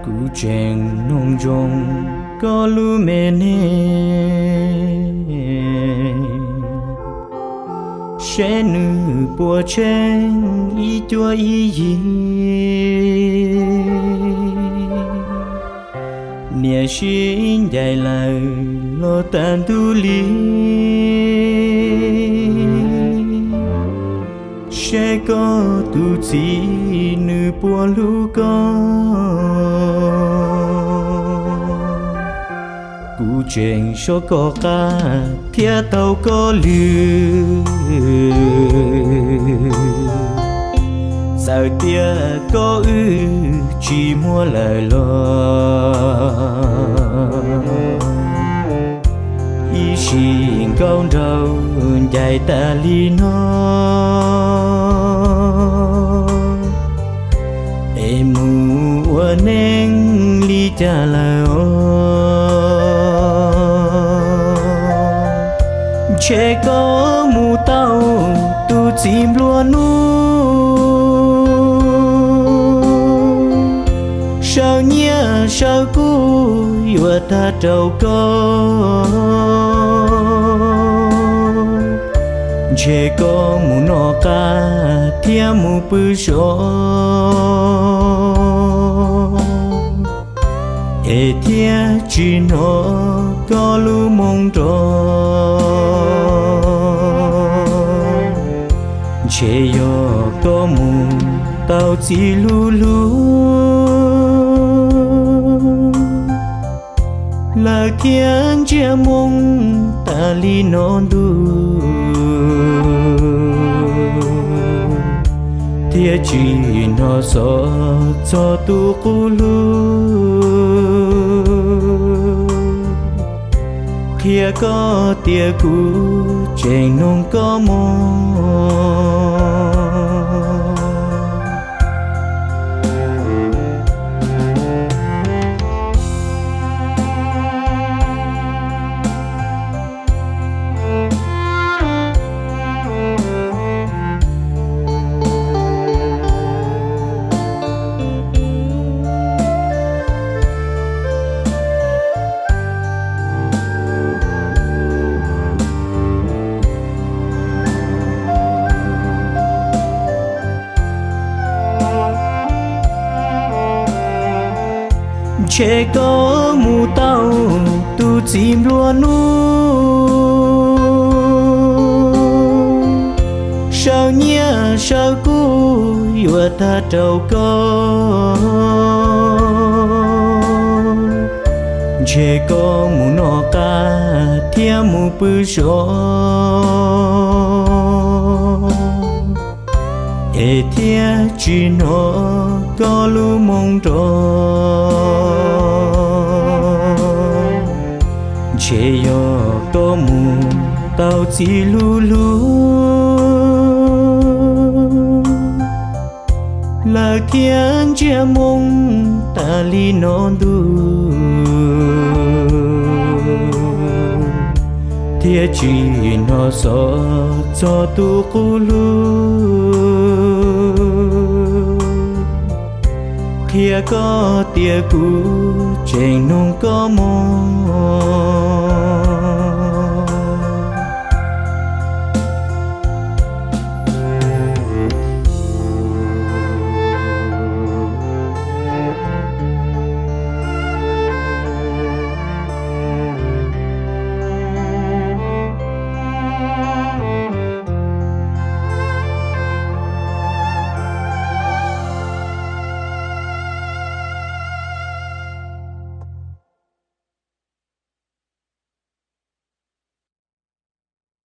Kuv tseem nug ntsoov koj lub me neej, seb nws puas tsheej ib cuab ib yig. Niam sib ncaim lawm los tag ntuj li, seb koj tus txiv nws puas hlub koj. Kuv tseem soj koj qab thiab tau koj lw, txawm tias koj wb tsis muaj lawm los ib sim nkaus nraug ncaim tas li no, es mus ua neej li cas lawm os. Ntshe koj mus tau tus txiv nplua nuj, sawv nyiaj sawv kub yuav tag rau koj. Ntshe koj mus noj qab thiab mus pw zov, es thiaj tsis hnov koj lub moo nrov. Ntshe yog koj mus tau txiv hlub hlub, lawv thiaj ntsiag moo tas li no ntuj, thiaj tsis hnov xov txog tus qub hlub. Qhia koj tias kuv tseem noog koj moo. Ntshe koj mus tau tus txiv nplua nuj, sawv nyiaj sawv kub yuav tag rau koj. Ntshe koj mus noj qab thiab mus pw zov, es thiaj tsis hnov koj lub moo nrov. Ntshe yog koj mus tau txiv hlub hlub, lawv thiaj ntsiag moo tas li no ntuj, thiaj tsis hnov xov txog tus qub hlub. Qhia koj tias kuv tseem noog koj moo.